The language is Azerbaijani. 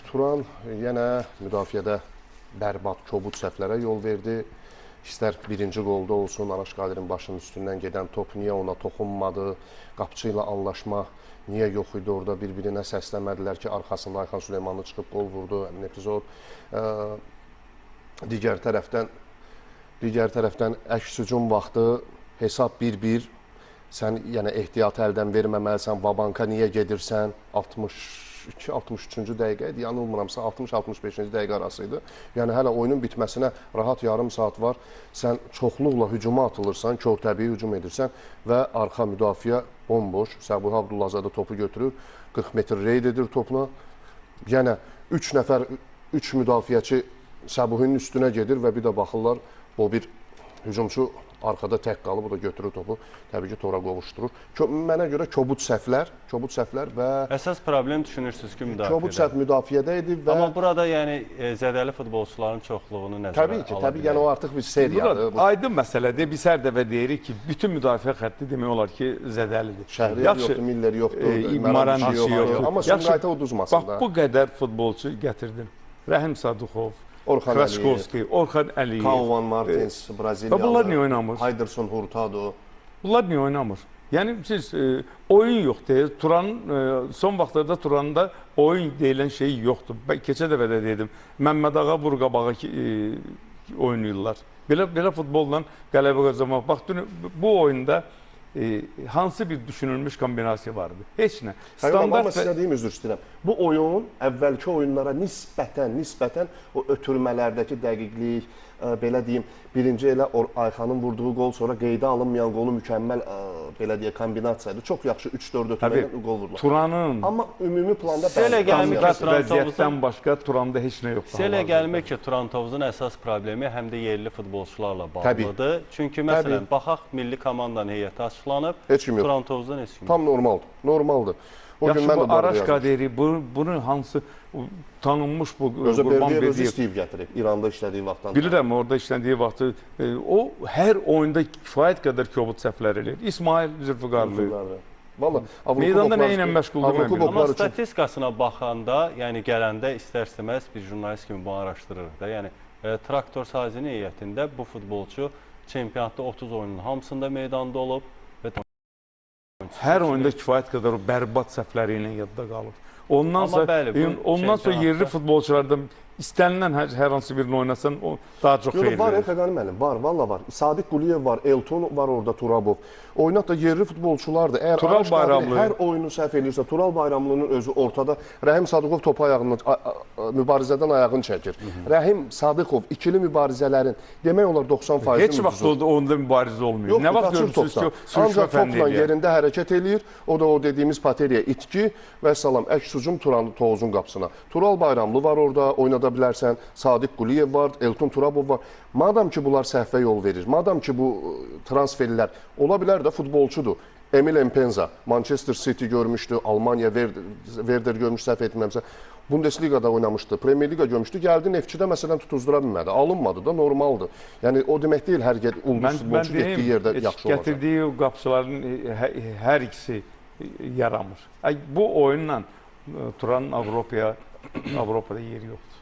Turan yenə müdafiədə bərbad, kobud səhvlərə yol verdi. İstər birinci qolda olsun, Araş Qadirin başının üstündən gedən top niyə ona toxunmadı, qapçı ilə anlaşma niyə yox idi orada, bir-birinə səsləmədilər ki, arxasında Ayxan Süleymanlı çıxıb qol vurdu, həmin epizod. Digər tərəfdən əks hücum vaxtı hesab 1-1, sən yəni ehtiyatı əldən verməməlisən, Vabanka niyə gedirsən, 62-63-cü dəqiqə idi, yanılmıramsa 60-65-ci dəqiqə arası idi. Yəni hələ oyunun bitməsinə rahat yarım saat var. Sən çoxluqla hücuma atılırsan, kör təbii hücum edirsən və arxa müdafiə bomboş. Səbuhi Abdullazadə topu götürür, 40 metr reyd edir topla. Yəni 3 nəfər, 3 müdafiəçi Səbuhinin üstünə gedir və bir də baxırlar, o bir hücumçu arxada tək qalıb, o da götürür topu, təbii ki, tora qovuşdurur. Mənə görə kobud səhvlər və... Əsas problem düşünürsünüz ki, müdafiədə. Kobud səhv müdafiədə idi və... Amma burada yəni zədəli futbolçuların çoxluğunu nəzərə ala bilərik. Təbii ki, yəni o artıq bir seriyadır. Aydın məsələdir, biz hər dəfə deyirik ki, bütün müdafiə xətti demək olar ki, zədəlidir. Şəhriyar yoxdur, Miller yoxdur, Marançı yoxdur. Amma Sumqayıta uduzmasın da. Bax, bu qədər futbolçu gətirdin. Rəhim Sadıxov, Kraşkovski, Orxan Əliyev, Kauvan Martins, Braziliyalı, bunlar niyə oynamır? Hayderson Hurtado. Bunlar niyə oynamır? Yəni siz oyun yoxdur. Turanın son vaxtlarda Turanda oyun deyilən şey yoxdur. Keçən dəfə də dedim. Məmməd Ağa vur qabağa oynayırlar. Belə futbolla qələbə qazanmaq. Bax bu oyunda hansı bir düşünülmüş kombinasiya vardı? Heç nə. Standart... Amma sizə deyim, üzr istəyirəm. Bu oyun əvvəlki oyunlara nisbətən o ötürmələrdəki dəqiqlik, belə deyim, birinci elə Ayxanın vurduğu qol, sonra qeydə alınmayan qolu mükəmməl, belə deyək, kombinasiya idi. Çox yaxşı 3-4 ötürməklə qol vurdular. Turanın... Amma ümumi planda vəziyyətdən başqa Turanda heç nə yoxdur. Sizə elə gəlmir ki, Turan Tovuzun əsas problemi həm də yerli futbolçularla bağlıdır. Çünki məsələn, baxaq, milli komandanın heyəti açıqlanıb, Turan Tovuzdan heç kim yox. Tam normaldır. Yaxşı, bu Araş Qadiri, bunu hansı tanınmış bu Qurban Berdiyev özü istəyib gətirib, İranda işlədiyi vaxtdan. Bilirəm, orada işlədiyi vaxtı. O, hər oyunda kifayət qədər kobud səhvlər eləyir. İsmail Zülfüqarlı. Meydanda nə ilə məşğuldur, mən bilmirəm. Amma statistikasına baxanda, yəni gələndə istər-istəməz bir jurnalist kimi bunu araşdırırıq da. Yəni, Traktor Sazinin heyətində bu futbolçu çempionatda 30 oyunun hamısında meydanda olub. Hər oyunda kifayət qədər o bərbad səhvləri ilə yadda qalır. Ondan sonra yerli futbolçulardan istənilən hər hansı birini oynasan, o daha çox xeyir verir. Var, Xəqani müəllim, var, valla var. Sadiq Quliyev var, Elton var orada, Turabov. Oynat da yerli futbolçulardır. Əgər Tural Bayramlı hər oyunu səhv eləyirsə, Tural Bayramlının özü ortada, Rəhim Sadıqov topu ayağından, mübarizədən ayağını çəkir. Rəhim Sadıqov ikili mübarizələrin demək olar 90%-ni heç vaxt onda mübarizə olmuyor. Nə vaxt görürsünüz ki, ancaq topla yerində hərəkət eləyir. O da o dediyimiz pateriya itki və salam, əks hücum Turan Tovuzun qapısına. Tural Bayramlı var orada, oynada bilərsən, Sadiq Quliyev var, Elton Turabov var. Madam ki, bunlar səhvə yol verir, madam ki, bu transferlər ola bilər də futbolçudur. Emil Empenza, Manchester City görmüşdü, Almanya Werder görmüş, səhv etmirəmsə, Bundesliga'da oynamışdı, Premier Liga görmüşdü, gəldi Neftçidə məsələn tutuzdura bilmədi, alınmadı da, normaldır. Yəni o demək deyil, hər ulduz futbolçu getdiyi yerdə yaxşı olacaq. Gətirdiyi qapıçıların hər ikisi yaramır. Bu oyunla Turanın Avropada yeri yoxdur.